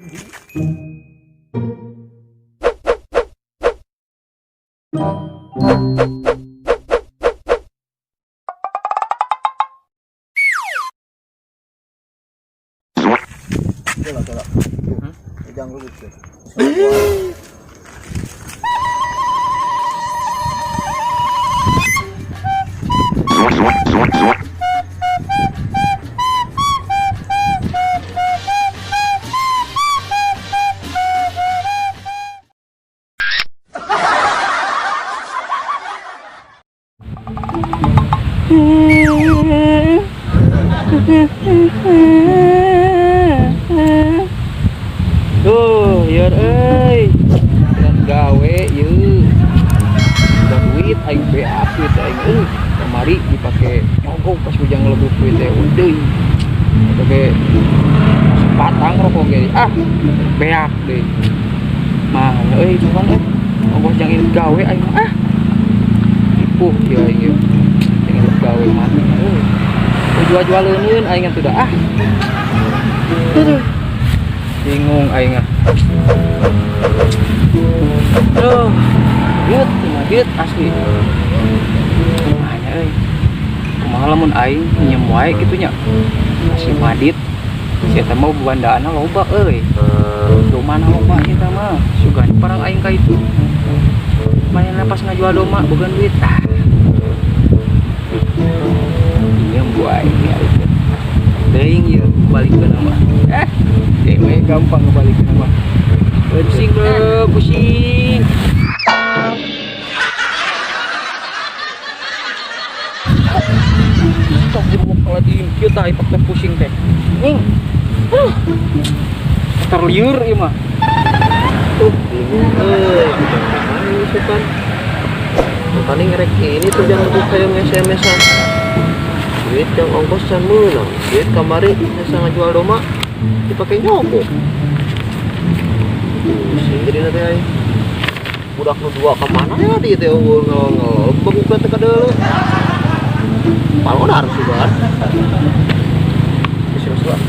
Coba, coba. Ujang lu gitu. Duh, lieur euy. Dan gawe ieu. Udah duit aing beak duit aing euy. Kamari dipake nyogok pas ujang lebih duit teh deui. Eta ge batang rokok ge. Ah, beak deui. Mah euy cuman euy. Ongkoh jang ini gawe aing mah ah. Tipuh ieu aing ieu. Jang ini gawe mah euy. Jual-jual leuneun aing atuh dah ah. Aduh. Bingung aing ah. Aduh, duit, mah duit asli. Kumaha nya euy. Kumaha lamun aing minjem wae kitu nya. Kasih Madit. Si eta mah bebandaanna loba euy. Domana loba eta mah. Sugan parang aing ka itu. Manehna pas ngajual doma boga duit tah. Minjem wae ya itu. Teuing ieu balikeun mah. Cewek gampang ngebalikin apa. Pusing bro, pusing. Tok di kieu tah ipak teh pusing teh. Ning. Terliur ieu mah. Bingung euy. Mana ini sukan? Makanya ngerek ini tuh jangan lebih kayak SMS-an. Duit yang ongkos can meunang. Duit kamari bisa ngajual doma dipakai nyogok. Pusing jadi nanti aing. Budak nu dua ka mana ya di teh eueuh ngelol-ngelol benguk teh kadeuleu. Palodar sugan. Geus geus lah.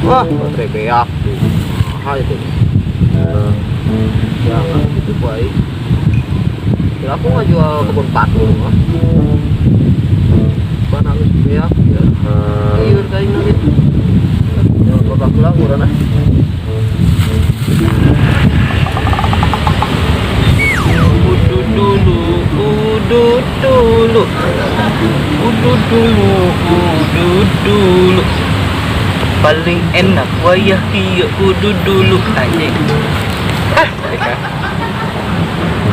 Wah, baterai beak tuh. Mahal itu. Jangan gitu baik. Ya, aku nggak jual kebun batu mah. Mana harus beak ya. Iya, kayak gini. Jangan babak pulang urang ah. Udut dulu, udut dulu. Udut dulu, udut dulu. Paling enak wayah kieu udut dulu anjing. Ah, mereka.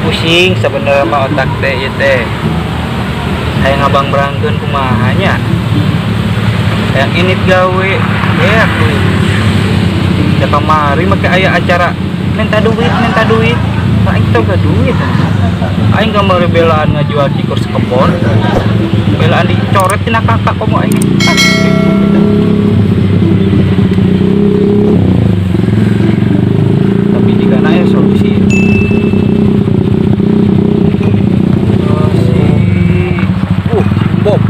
Pusing sebenarnya mah otak teh ieu teh. Hayang ngabang berangkeun kumaha nya. Hayang init gawe, beak duit. Da kamari make aya acara minta duit, minta duit. Aing teh gak duit. Aing kamari belaan ngajual cikur sekebon. Belaan dicoret tina kakak komo aing. Ah, tapi jika nanya solusi. Solusi. Bob.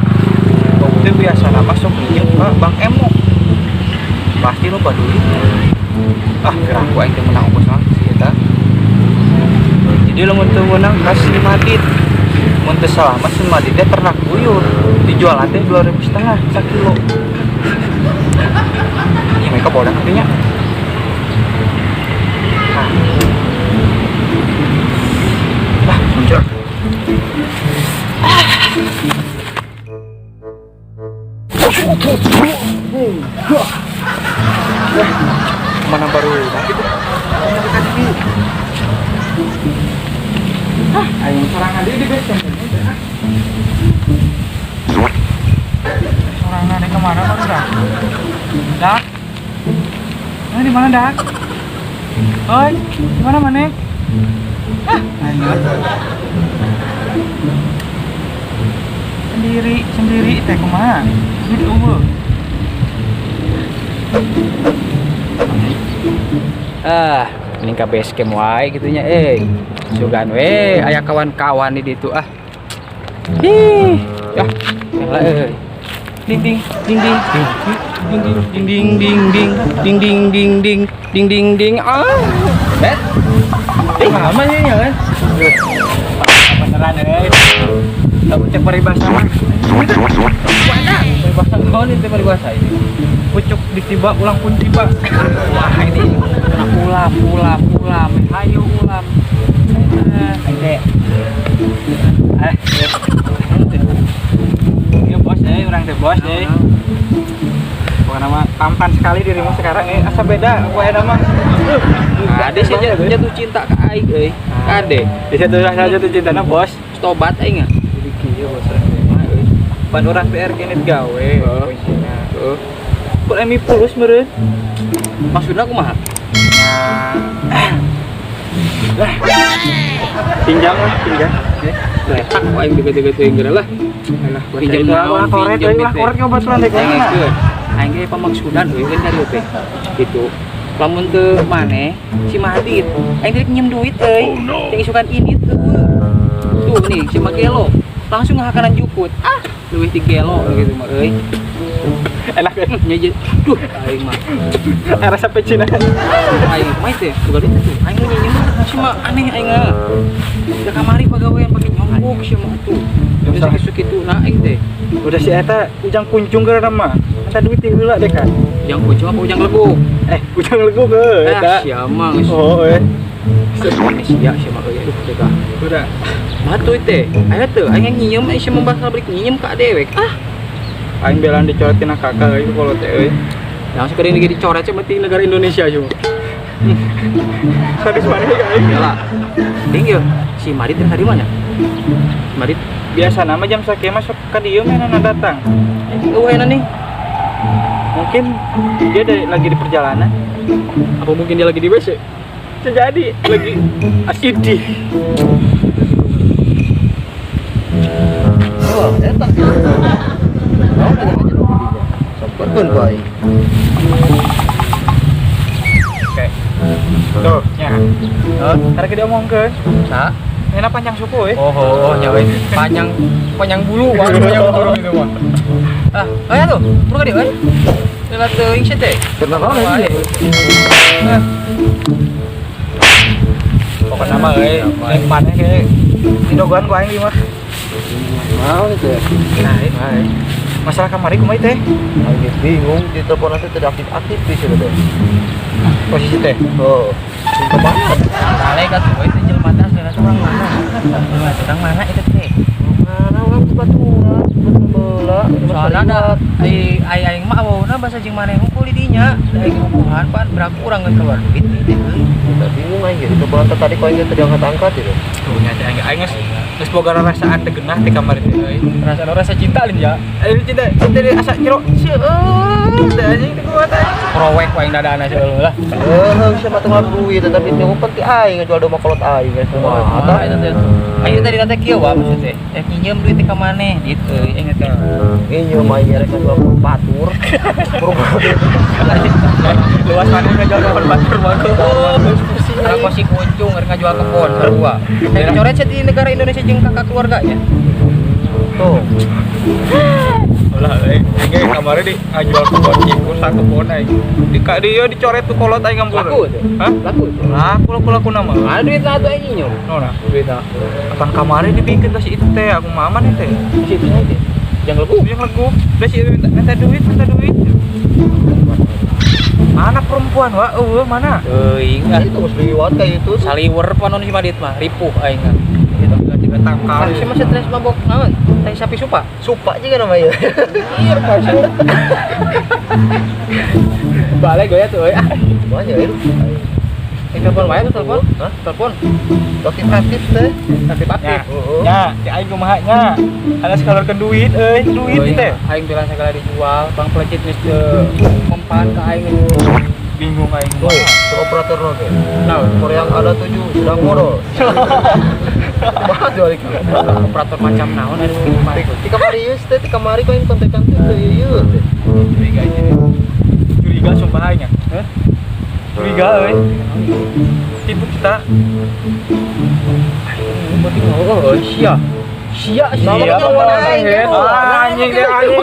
Bob itu biasa nama sok minjem ke Bang Emo. Pasti lupa duit. Ah, kira aku aing teh menang ongkos mah si eta. Jadi lamun teu meunang kasih Madit. Mun teu salah mah si Madit teh ternak buyur. Dijual teh 2.500 sakilo. Ini mereka bodoh nantinya. Ah. Ah, muncul. Mana baru gitu? Ah, ayo sorangan deui di base camp. Sorangan ke mana baru dah? Dak? Nah, di mana dak? Oi, di mana mana? Ah, ayo. Sendiri, sendiri teh kumaha? Duit eueuh. Ah, ini ka base camp wae kitu nya euy. Sugan we aya kawan-kawan di ditu ah. Ih. Ya, yang lain. Ding ding ding ding ding ding ding ding ding ding ding ding ding ding ding ding ah. Bet. Eh, mama sih ya kan? Beneran euy. Tak cek paribasa mah. Mana? Paribasa naon itu paribasa ini? Pucuk ditiba ulang pun tiba. Wah, ini kena ulam, ulam, ulam. Hayu ulam. Oke. Eh. Ya bos euy, urang teh bos euy. Pokoknya mah tampan sekali dirimu sekarang eh. Asa beda pokoknya mah. Ade sih jatuh cinta ke aing euy. Kade. Di situ saja jatuh cintana bos. Tobat aing ah. Jadi kieu bos. Pan urang PR gini gawe kuncinya. Heeh. Pun emi pulus meureun. Maksudna kumaha? Nah. Lah. Pinjam lah, pinjam. Letak ku aing dege-dege teuing geura lah. Alah, Pinjam naon, ulah koret pinjam euy, ulah teh. koret ngobaturan teh Aing geus. Aing ge pamaksudan euy kan kari teh. Gitu. Lamun teu maneh si Mahdi aing teh nyem duit euy. Teh isukan ini tuh. Tuh nih si Magelo langsung ngahakanan jukut. Ah, leuwih ti gelo gitu mah euy. Enak kan? Nya duh aing mah. Rasa pecina. Aing mah teh boga duit tuh. Aing nu nyinyeum si mah aneh aing ah. Da kamari pagawean pake nyogok si mah tuh. Udah sakitu kitu na aing teh. Udah si eta ujang kuncung geura mah. Eta duit ti heula deh kan. Ujang kuncung apa ujang leguk? Eh, ujang leguk heuh eta. Ah, sia mah geus. Oh, eh. Sia sia mah euy aduh teh. Udah. Matu teh. Aya teu aing nyinyeum aing sia mah bakal balik nyinyeum ka dewek. Ah, Aing belaan dicoret tina kakak euy kalau teh euy. langsung ke dia dicoret cuma di negara Indonesia cuma. Sadis maneh ka aing. Yalah. Ding yo, si Marit teh tadi mana? Si Marit Biasa nama jam sakieu mah sok ka dieu mainan datang. Eueuh nih. Mungkin dia dari, lagi di perjalanan. Apa mungkin dia lagi di WC? Bisa jadi lagi asidi. Oh, eta. Naon aja ngajak dinya. Samperkeun ku aing. Oke. Tuh, nya. Hah? Ntar kita omongkeun. Nah. Enak panjang suku euy. Oh, oh, oh, nya euy. Panjang panjang bulu, wah, panjang bulu gitu mah. Ah, aya tuh, perlu ka dieu euy. Lewat teuing sia teh. Keur naon aing? Ah, Pokokna mah euy, yang maneh kayak didogoan ku aing ieu mah. Naon itu ya? Nah, ini. Masalah kamari kumaha teh? Aing ge bingung di telepon teh tidak aktif-aktif di sini teh. Posisi teh. Oh, kemana? Balik atuh euy teh jelema teh asli urang mana? Jelema teh urang mana itu teh? Mana urang baturan, bola. Soalna da ai ai aing mah awona basa jeung maneh hungkul di dinya. Da aing hubungan pan berapa urang geus keluar duit di teh euy. Udah bingung aing ge di telepon teh tadi kok aing ge teu diangkat-angkat itu. Tuh nya teh aing aing geus geus boga rarasaan teu geunah teh kamari teh euy. Rasa rasa cinta lin ya. Eh cinta cinta di asa jero seueur teh anjing teh kumaha teh. Prowek ku aing dadana seueur lah. Eh, siapa tuh ngambil duit tapi nyumpet ti aing ngejual domba kolot aing guys. Wah, eta teh. Aing tadi teh kieu wa maksud teh. Eh nyinjem duit teh ka maneh dit euy aing teh. Ini mah aing rek ngejual batur. Luas maneh ngajual kebon batur mah. Aku si kuncung rek ngajual kebon sarua. Aing coret sia di negara Indonesia jeung kakak keluarganya. Tuh. Ulah euy, aing ge kamari di ngajual kebon ieu sakebon aing. Di ka dieu dicoret tuh kolot aing ngampur. Laku tuh. Hah? Laku tuh. Laku laku laku nama. Ada duit lah tuh aing nyinjem. Nona. Duit lah. Kapan kamari dibikin ke si itu teh aku mama nih teh. Si itu teh. Yang lebu. Yang legu. Udah si itu minta duit, minta duit. Mana perempuan wa? Eueuh mana? Teuing ah. Itu geus liwat kayak itu. Saliwer panon si Madit mah, ripuh aing ah. Tiga tangkal. Si mah stres mabok naon? Tai sapi supa. Supa juga namanya. Iya, Pak. Balik gue ya tuh euy. Ah, Banyak ya. Eh, telepon wae tuh telepon. Hah? Telepon. Aktif aktif teh. Aktif aktif. Heeh. Nya, si aing kumaha nya? Ada sekalorkeun duit euy, duit teh. Aing bilang segala dijual, bang pelecit geus teu mempan ka aing. Bingung aing. Tuh, tuh operator no ge. Nah, Korea yang ada tujuh sedang modal. Kumaha jual ieu? operator macam naon ada segitu mah. Di kamari ieu teh, di kamari kok yang kontekan teh teu ieu teh. Curiga aja. Curiga sumpah aing. Hah? Curiga euy. Tipu kita. Berarti oh, sia. Sia, sia. Iya, Aing. Ah, anjing deh anjing.